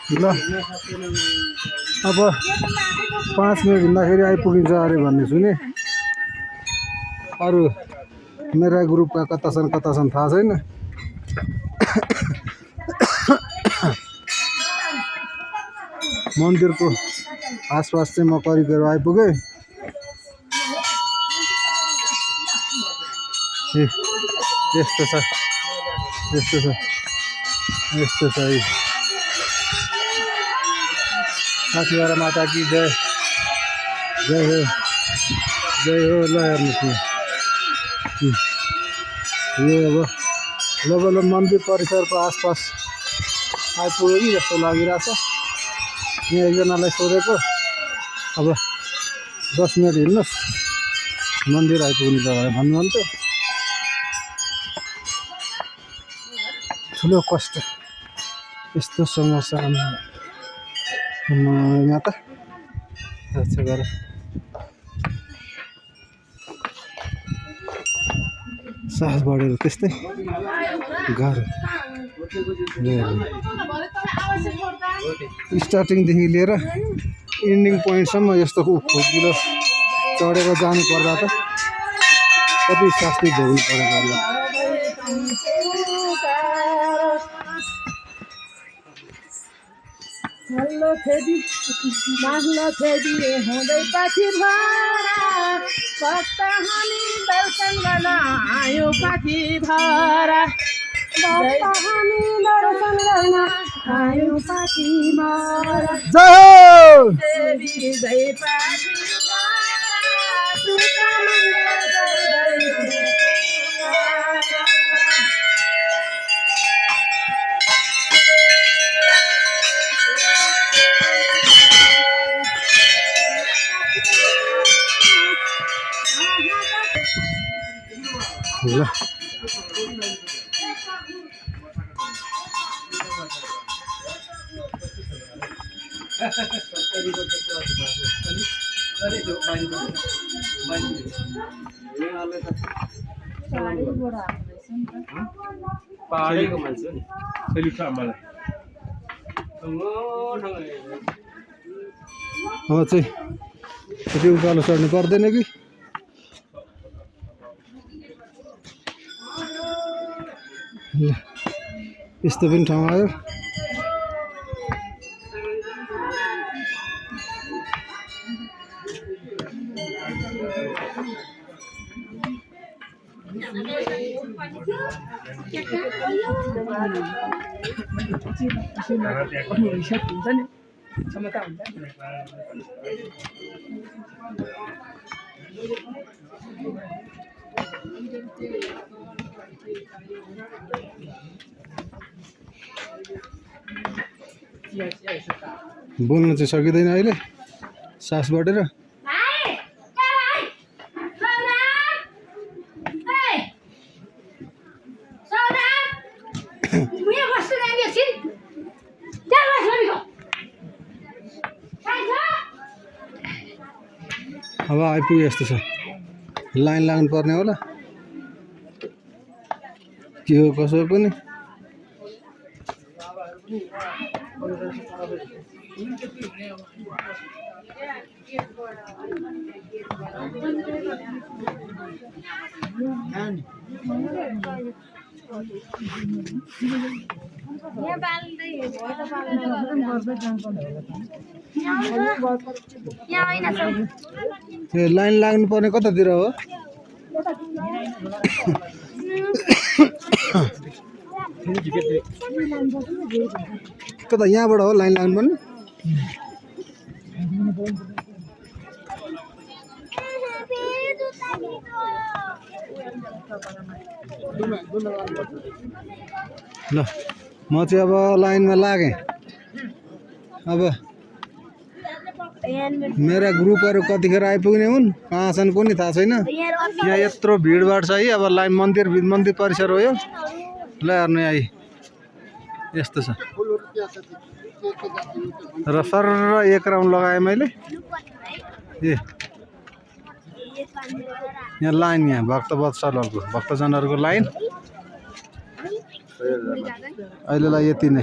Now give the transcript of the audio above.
ल अब 5 मिनट हिँड्दाखेरि आइपुगिन्छ अरे भन्ने सुने। अरू मेरा ग्रुपका कता छन् थाहा छैन। मन्दिरको आसपास चाहिँ म करिब आइपुगेँ। यस्तो छ है। काशीबारा माता की जय जय हो ल हेर्नुहोस् यो अब मन्दिर परिसरको आसपास आइपुग्यो कि जस्तो लागिरहेछ। यहाँ एकजनालाई सोधेको अब 10 मिनट हिँड्नुहोस् मन्दिर आइपुग्नु भनेर भन्नुहुन्थ्यो। ठुलो कष्ट यस्तो समस्या यहाँ त रक्षा गर। साहस बढेर त्यस्तै गाह्रो। स्टार्टिङदेखि लिएर इन्डिङ पोइन्टसम्म यस्तो खुड्किलो चढेर जानु पर्दा त कति शास्ति भोग्नु परेको होला। माग्न फेरि हुँदै पछि भरा भक्त हामी दर्शन गर्न आयो पछि भरा हामी दर्शन गर्न आयो पछि भरा देवी जय पछि ल पाहाडैको मान्छे नि अहिले मलाई अब चाहिँ यति उकालो चढ्नु पर्दैन कि। यस्तो पनि ठाउँ आयो। क्षमता हुन्छ बोल्न चाहिँ सकिँदैन अहिले सास बढेर। अब आइपुगे यस्तो छ। लाइन लाग्नु पर्ने होला के हो कसो पनि। लाइन लाग्नु पर्ने कतातिर हो? कता यहाँबाट हो लाइन लाग्नु पर्ने? ल म चाहिँ अब लाइनमा लागेँ। अब मेरा ग्रुपहरू कतिखेर आइपुग्ने हुन् कहाँ छन् कुनै थाहा छैन। यहाँ यत्रो भिडभाड छ है। अब लाइन मन्दिर परिसर हो यो। ल हेर्नु यहाँ यस्तो छ र सर एक राउन्ड लगाएँ मैले। ए यहाँ लाइन यहाँ भक्तवत्सलहरूको भक्तजनहरूको लाइन। अहिलेलाई यति नै।